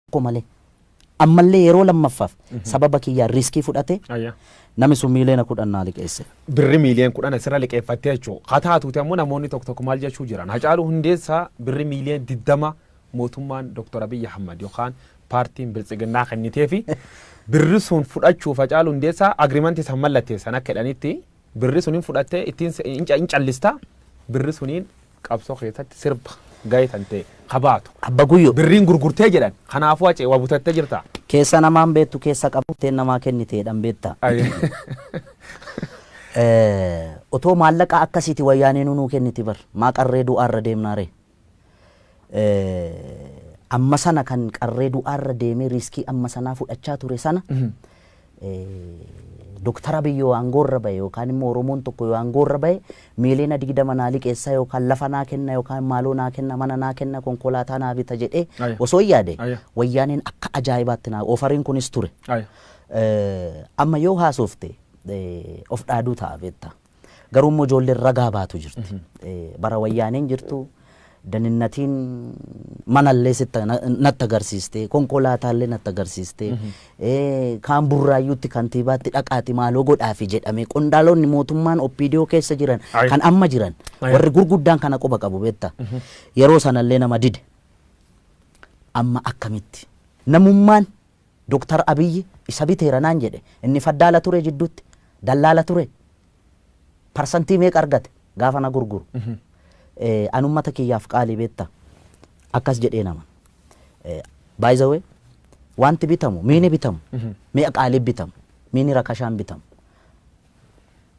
Tokko malee ammallee yeroo lammaffaaf sababa kiyyaan risk fudhate, namni sun 10 miiliyoona naa liqeesse. Birri 10 miiliyoona asirra liqeeffattee jechuudha. Haa taatuuti ammoo namoonni tokko tokko maal jechuu jiran? Hacaaluu Hundeessaa birri 20 miiliyoona mootummaan Dr. Abiyyi Ahmad yookaan paartiin Biltsiginnaa kennitee fi birri sun fudhachuuf Hacaaluu Hundeessaa agreement san mallatteessan akka jedhanitti, birri suniin fudhattee ittiin hin callista, birri suniin qabsoo keessatti sirba gahee tan ta'e kabaatu. Abba Guyyoo. Birriin gurgurtee jedhan, kanaafuu Hacee waa butattee jirta. Keessa namaan beektu, keessa qabuttee namaa kenniteedhaan beekta. Otoo maallaqa akkasiiti wayyaanee nuu kenniti bar, maa qarree du'aarra deemnaare? Amma sana kan qarree du'aarra deemee risk amma sanaa fudhachaa ture sana, Dooktar Abiy yoo aangoorra bahe yookaan immoo Oromoon tokko yoo aangoorra bahe 20 miiliyoona naa liqeessa yookaan lafa naa kenna yookaan maaloo naa kenna, mana naa kenna, konkolaataa naa bita jedhee osoo hin yaade, wayyaaneen akka ajaa'ibaatti naa offeriin kunis ture. Amma yoo haasofte of dhaaduu ta'a, beekta. Garuu immoo ijoolleen ragaa baatu jirti. Bara wayyaaneen jirtu daninnatiin manallee sitti natti agarsiiste, konkolaataallee natti agarsiiste, kaan Burraayyuutti kantiibaatti dhaqaati maaloo godhaafi jedhame, qondaalonni mootummaan OPDO keessa jiran kan amma jiran warri gurguddaan kana quba qabu, beekta. Yeroo sanallee nama dide. Amma akkamitti namummaan Dooktar Abiyyi isa biteera naan jedhe? Inni faddaala ture, jidduutti dallaala ture, parsantii meeqa argate gaafa na gurguru? An ummata kiyyaaf qaalii, beekta, akkas jedhee nama. By the way, wanti bitamu, miini bitamu mi'a qaalii bitamu, miini rakashaan bitamu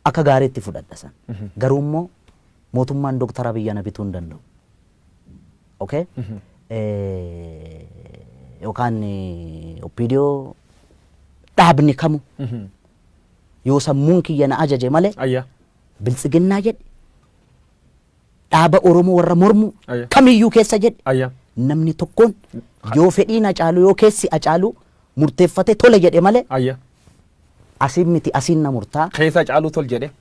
akka gaariitti fudhadha san. Garuu immoo mootummaan Dooktar Abiyyi na bituu hin danda'u. Okay? Yookaan OPDO dhaabni kamu yoo sammuun kiyya na ajaje malee, Biltsiginnaa jedhe, dhaaba Oromoo warra mormu kamiyyuu keessa jedhe, namni tokkoon yoo fedhiin Hacaaluu, yoo keessi Hacaaluu murteeffate tole jedhe malee, asiin miti, asiin na murtaa. Keessa Hacaaluu tol jedhe.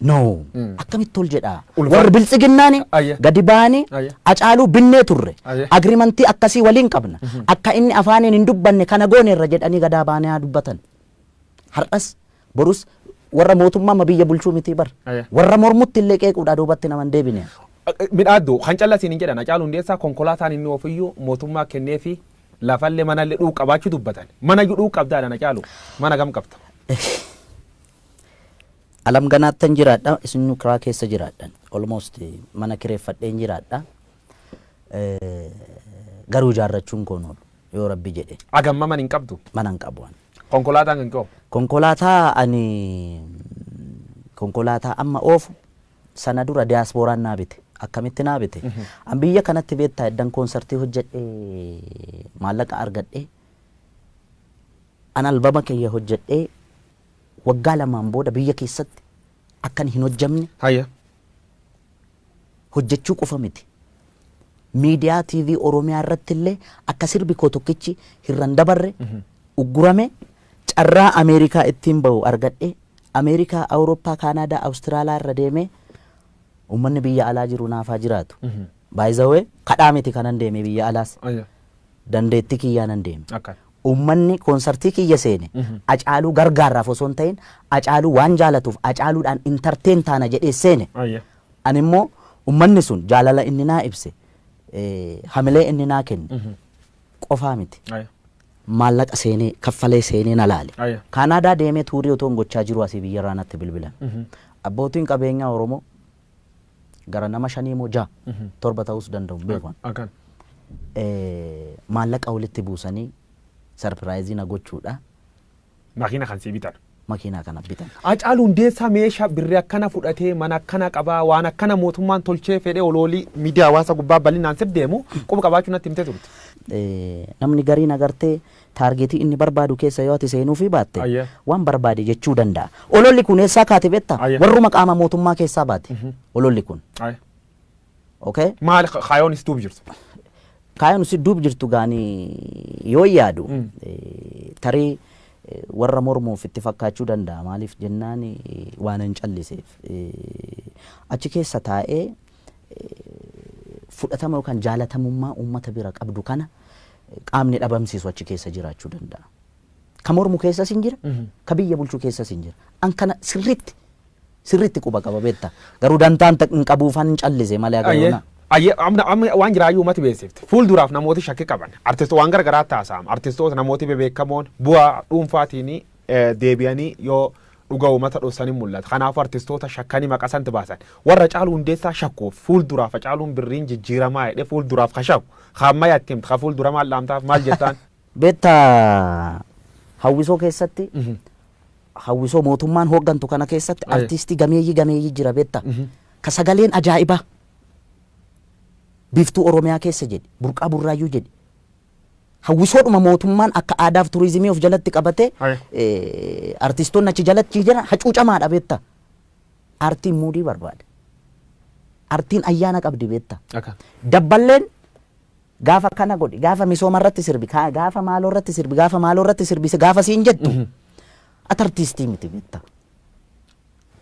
No. Akkamitti tol jedhaa? Warri Biltsiginnaani gadi ba'anii Hacaaluu binnee turre. Agreement akkasii waliin qabna. Akka inni afaaniin hin dubbanne kana gooneerra jedhanii gadaa ba'anii haa dubbatan. Har'as borus warra mootummaa amma biyya bulchuu miti bar. Warra mormutti illee qeequudhaa duubatti nama hin deebine. Midhaaddu kan callasiin hin jedhan, Hacaaluu Hundeessaa konkolaataan inni ofiyyuu mootummaa kenneefi, lafallee manallee dhuu qabaachuu dubbatan. Mana iyyuu dhuu qabdaadha Hacaaluu. Mana gam qabda? Alam ganaattan jiraadha, isin kiraa keessa jiraadhan. Almost mana kireeffadheen jiraadha. Garuu ijaarrachuun koon oolu yoo Rabbi jedhe. Agamma mana hin qabdu. Mana hin qabu ani. Konkolaataan kan kee? Konkolaataa, ani konkolaataa amma oofu sana dura diyaaspooraan naa bite. Akkamitti naa bite? An biyya kanatti, beektaa, eddan koonsartii hojjedhee maallaqa argadhee, an albama kiyya hojjedhee waggaa 2n booda biyya keessatti akkan hin hojjamne, hojjechuu qofa miti, miidiyaa TV Oromiyaa irratti illee akka sirbi koo tokkichi hirran dabarre uggurame, carraa Ameerikaa ittiin bahu argadhe, Ameerikaa, Awurooppaa, Kaanaadaa, Awustiraalaa irra deemee uummanni biyya alaa jiru naafaa jiraatu. By the way, kadhaa miti kanan deeme biyya alaas, dandeettii kiyyaa nan deeme. Uummanni koonsartii kiyya seene Acaaluu gargaarraaf osoo hin ta'in Acaaluu waan jaalatuuf, Acaaluudhaan entertain taana jedhee seene. Ani immoo uummanni sun jaalala inni naa ibse, hamilee inni naa kenne qofaa miti. Maallaqa seenee kaffalee seenee na laale. Kaanaadaa deemee tour otoo hin gochaa jiru asii biyyarraa natti bilbilan. Abbootiin qabeenyaa Oromoo gara nama shanii moo ja'a, torba ta'uus danda'u, hin beeku. Maallaqa walitti buusanii surprise na gochuudha. Makiina kan sii bitan. Makiinaa kana bitan. Hacaaluu Hundeessaa meeshaa birrii akkana fudhatee mana akkana qabaa, waan akkana mootummaan tolchee fedhee oloolii miidiyaa hawaasa gubbaa bal'inaan sir deemu quba qabaachuu natti himtee turte. Namni gariin agartee target inni barbaadu keessa yoo ati seenuufii baatte waan barbaade jechuu danda'a. Ololli kun eessaa kaate, beektaa? Warruma qaama mootummaa keessaa baate ololli kun. Okay? Maali kaayoon is duub jirtu? Kaayoon si duub jirtu gaanii yoo yaadu, tarii Warra mormuuf itti fakkaachuu danda'a. Maaliif jennaan waan hin calliseef. Achi keessa taa'ee fudhatama yookaan jaalatamummaa uummata bira qabdu kana qaamni dhabamsiisu achi keessa jiraachuu danda'a. Ka mormu keessas hin jira, ka biyya bulchuu keessas hin jira. An kana sirriitti quba qaba beekta. Garuu dantaan hin qabuufan hin callise malee agaruu. Ayyee, amma waan jiraayyuu uummati beeksifte. Fuulduraaf namooti shakkii qaban. Artistoota waan garagaraa taasisama. Artistoota namooti bebeekamoon bu'aa dhuunfaatiin deebi'anii yoo dhuga uummata dhoksanii mul'ata. Kanaafuu artistoota shakkanii maqaa sanatti baasan. Warra Caaluu Hundeessaa shakkuuf fuulduraaf Caaluun birriin jijjiiramaa jedhee fuulduraaf ka shakku. Ka ammayyaa itti himte ka fuuldura maal dhaamtaaf maal jettaan? Beektaa, hawwisoo keessatti, hawwisoo mootummaan hooggantu kana keessatti artistii gameeyyii jira beektaa. Ka sagaleen ajaa'ibaa. Biiftuu Oromiyaa keessa jedhi, Burqaa Burraayyuu jedhi. Hawwisoodhuma mootummaan akka aadaaf turizimii of jalatti qabate artistoonni achi jalatti jiran hacuucamaadha beektaa. Aartiin muudii barbaada. Aartiin ayyaana qabdi beektaa. Dabballeen gaafa kana godhi, gaafa misooma irratti sirbi, gaafa maaloo irratti sirbi, gaafa maaloo irratti sirbi, gaafa siin jettu ati artistii miti beektaa.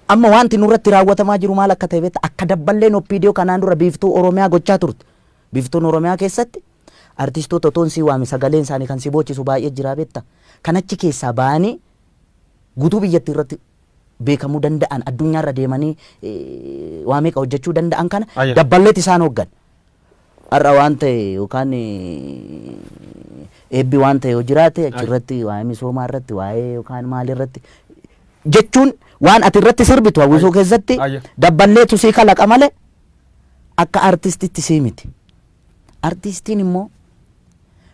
Amma wanti nurratti raawwatamaa jiru maal akka ta'e beektaa? Akka dabballeen OPDO kanaan dura Biiftuu Oromiyaa gochaa turte. Biiftuun Oromiyaa keessatti artistoota otoon sii waame sagaleen isaanii kan si boochisu baay'ee jira beektaa. Kan achi keessaa ba'anii guutuu biyyattii irratti beekamuu danda'an, addunyaarra deemanii waa meeqa hojjechuu danda'an kana dabballeet isaan hooggan. Har'a waan ta'e yookaan eebbi waan ta'e yoo jiraate achirratti waa'ee misoomaa irratti, waa'ee yookaan maal irratti jechuun waan ati irratti sirbitu hawwisoo keessatti dabballeetu sii kalaqa malee akka artistitti sii miti. Artistiin immoo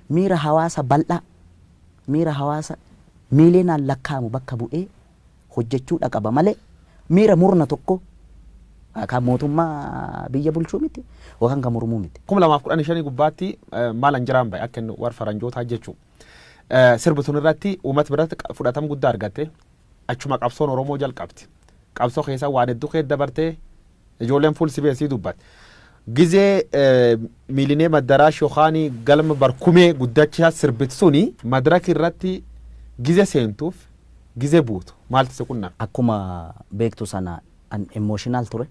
miira hawaasa bal'aa, miira hawaasa miiliyoonaan lakkaa'amu bakka bu'ee hojjechuudha qaba malee miira murna tokko kan mootummaa biyya bulchuu miti yookaan kan mormuu miti. 2015 gubbaatti maal an jiraan bahe akka inni warra faranjootaa jechuu. Sirbi sun irratti uummata biratti fudhatama guddaa argatte, achuma qabsoon Oromoo jalqabdi. Qabsoo keessa waan hedduu keessa dabartee ijoolleen fuul sibeessii dubbatte. Gizee Miilineem Adaraash yookaan galma barkumee guddachaa sirbitu suni madaraka irratti gize seentuuf gize buutu maaltu si qunname? Akkuma beektu sana an emotional ture.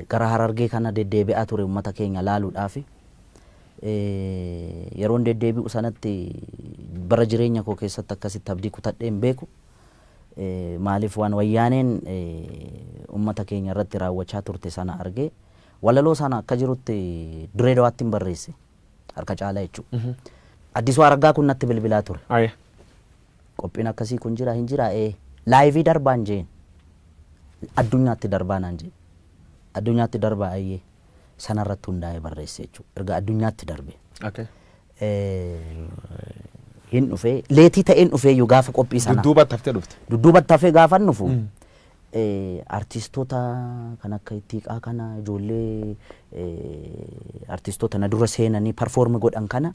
Gara Harargee kana deddeebi'aa ture uummata keenya laaluudhaafi. Yeroon deddeebi'u sanatti bara jireenya koo keessatti akkasitti abdii kutadhee hin beeku. Maaliif waan wayyaaneen uummata keenya irratti raawwachaa turte sana argee walaloo sana akka jirutti Dirree Dawaatti hin barreesse harka caalaa jechuudha. Addisuu Araggaa kun natti bilbilaa ture. Qophiin akkasii kun jira hin jira, live darbaan jeen, addunyaatti darbaa naan jeen, addunyaatti darbaa, ayyee, sanarratti hundaa'ee barreesse jechuudha. Erga addunyaatti darbe. Hin dhufee, late ta'een dhufee iyyuu gaafa qophii sana. Dudduubatti haftee dhufte. Dudduubatti hafee gaafa dhufu artistoota kan akka Ittiiqaa kana, ijoollee artistoota na dura seenanii perform godhan kana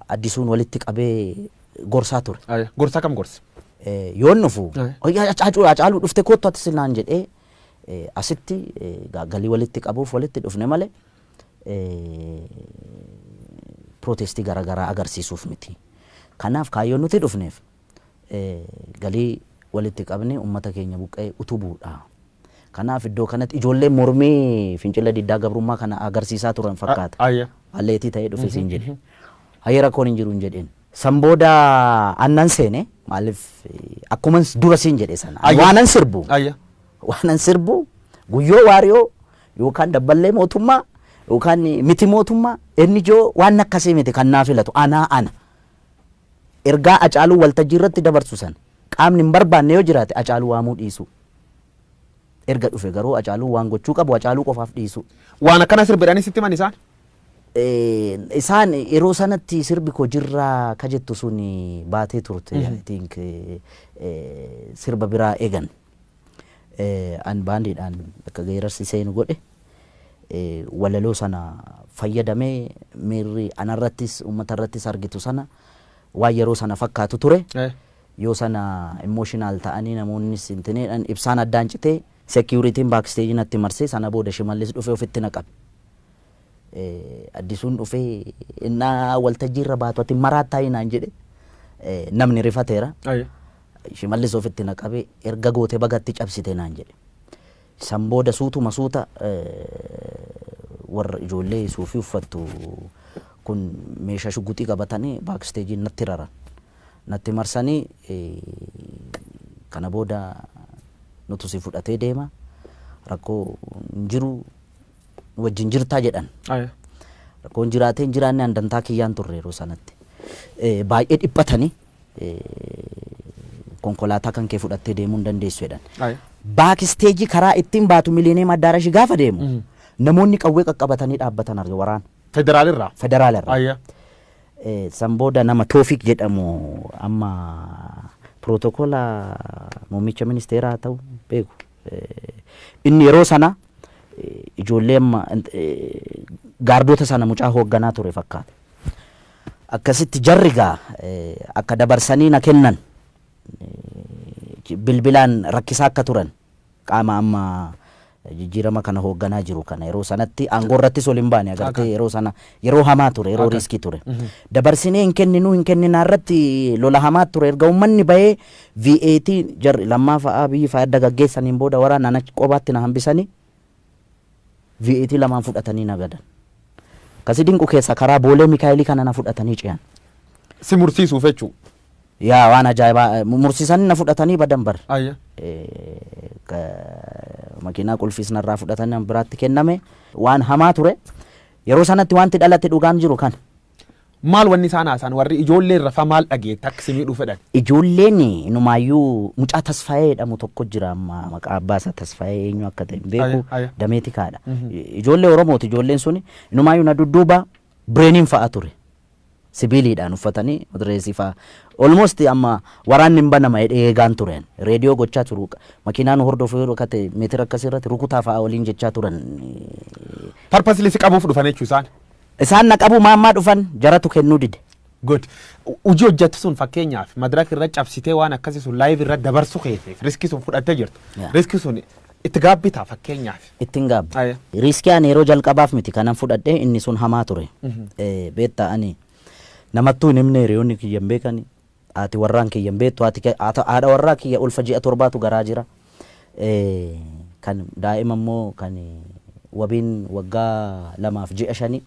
Addisuun walitti qabee gorsaa ture. Gorsaa kam gorse? Yoon dhufu "Hacaaluu dhufte, kottu ati" naan jedhee, asitti galii walitti qabuuf walitti dhufne malee protest garaagaraa agarsiisuuf miti. Kanaaf kaayyoon nuti dhufneef galii walitti qabne uummata keenya buqqee utubuudha. Kanaaf iddoo kanatti ijoolleen mormii fincila diddaa gabrummaa kana agarsiisaa turan fakkaata. Late ta'ee dhufe siin jedhe. Hayyee, rakkoon hin jiru hin jedheen. San booda annan seene, maaliif akkuma dura siin jedhe sana waanan sirbu. Waanan sirbu Guyyoo Waariyoo yookaan dabballee mootummaa yookaan miti mootummaa NGO waan akkasii miti kan naa filatu anaa ana. Ergaa Acaaluu waltajjii irratti dabarsu sana qaamni hin barbaanne yoo jiraate Acaaluu waamuu dhiisu. Erga dhufe garuu Acaaluu waan gochuu qabu Acaaluu qofaaf dhiisu. Waan akkana sirbidhanii sitti himan isaan? Isaan yeroo sanatti sirbi koo jirraa ka jettu sun baatee turte, I think sirba biraa eegan. An baandiidhaan akka geerarsi seenu godhe, walaloo sana fayyadamee miirri anarrattis uummatarrattis argitu sana waan yeroo sana fakkaatu ture. Yoo sana emotional ta'anii namoonnis intineedhaan ibsaan addaan citee securityn backstage natti marsee, sana booda Shimallis dhufee ofitti na qabe. Addisuun dhufee innaa waltajjii irra baatu ati maraattaa naan jedhe. Namni rifateera. Shimallis ofitti na qabee erga gootee bagatti cabsite naan jedhe. San booda suutuma suuta warra ijoollee suufii uffattu kun meeshaa shuguxii qabatanii backstageii natti raran. Natti marsanii, kana booda nutu si fudhatee deema, rakkoo hin jiru, wajjin jirtaa jedhan. Rakkoon jiraatee hin jiraanne an dantaa kiyyaan turre yeroo sanatti. Baay'ee dhiphatanii konkolaataa kan kee fudhattee deemuu hin dandeessu jedhan. Backstageii karaa ittiin baatu Millennium Addaarashii gaafa deemu namoonni qawwee qaqqabatanii dhaabbatan arge, waraana. Federaalirraa. Federaalarraa. San booda nama Toofik jedhamu, amma pirootokola muummicha ministeeraa ta'u beeku. Inni yeroo sana ijoollee amma gaardota sana mucaa hoogganaa ture fakkaata. Akkasitti jarri gaa akka dabarsanii na kennan bilbilaan rakkisaa akka turan qaama amma jijjiirama kana hoogganaa jiru kana, yeroo sanatti aangoo irrattis ol hin baane agartee, yeroo sana yeroo hamaa ture, yeroo riskii ture. Dabarsinee hin kenninuu hin kenninaa irratti lola hamaa ture. Erga uummanni bahee VAT jarri lammaa fa'aa biyyi fa'aa adda gaggeessaniin booda waraana na qobaatti na hambisanii VAT lamaan fudhatanii na gadan. Akkasi dinqu keessa karaa Boolee Mikaayilii kana na fudhatanii ce'an. Si mursiisuuf jechuu. Yaa, waan ajaa'ibaa, mursiisanii na fudhatanii badan bar. Makiinaa qulfiis narraa fudhatanii nama biraatti kenname. Waan hamaa ture. Yeroo sanatti wanti dhalate dhugaan jiru kana. Maal wanni isaan haasa'an, warri ijoollee irra fa maal dhageette akka si miidhuu fedhan? Ijoolleen inumaayyuu mucaa Tasfaayee jedhamu tokko jira, amma maqaa abbaa isaa Tasfaayee eenyu akka ta'e hin beeku, dameeti kaadha. Ijoollee Oromooti ijoolleen suni, inumaayyuu na dudduuba bireeniin fa'a ture. Sibiiliidhaan uffatanii madireesii fa'a. Almost amma waraanni hin banama jedhee eegaan tureen. Reediyoo gochaa turu. Makiinaan hordofu yeroo kate meetira akkasii irratti rukutaa fa'a waliin jechaa turan. Purposely si qabuuf dhufan jechuu isaan. Isaan na qabu maammaa dhufan, jaratu kennuu dide. Good. Hojii hojjettu sun, fakkeenyaaf madaraka irra cabsitee waan akkasii sun live irra dabarsu keeteef riskii sun fudhattee jirtu. Riskii sun itti gaabbitaa fakkeenyaaf? Ittiin gaabba. Riskii ani yeroo jalqabaaf miti kanan fudhadhe, inni sun hamaa ture. Beektaa, ani namattuu hin himne, hiriyoonni kiyya hin beekani. Haati warraan kiyya hin beektu, haadha warraa kiyya ulfa ji'a 7tu garaa jira. Kan daa'ima immoo kan wabiin waggaa 2 fi ji'a 5.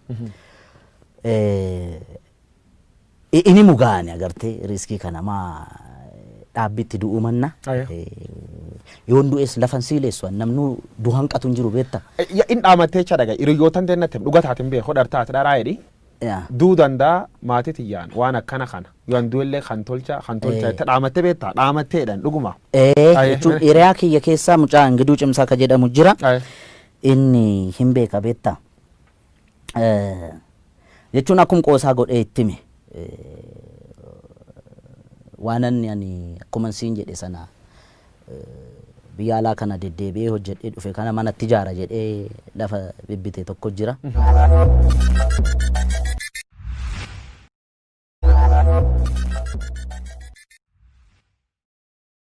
Inni mugaane agartee riskii kana maa dhaabbitti du'uu manna. Yoon du'es lafan siileessu, namnu du'an qatu hin jiru, beekta. In dhaamattee jecha dhaga hiriyootan teennatti dhuga taatin beeku hodhar taate dharaa jedhi. Duu danda'a, maatii tiyyaan waan akkana kana yoon du'ellee kan tolcha kan tolcha itti dhaamattee beektaa, dhaamatteedhaan dhuguma. Jechuun hiriyaa kiyya keessaa mucaa Ingiduu Cimsaa ka jedhamu jira. Inni hin beeka, beektaa. Jechuun akkum qoosaa godhee itti hime. Waan ani akkuma siin jedhe sana biyya alaa kana deddeebi'ee hojjedhee dhufe kana manatti ijaara jedhee lafa bibbite tokko jira.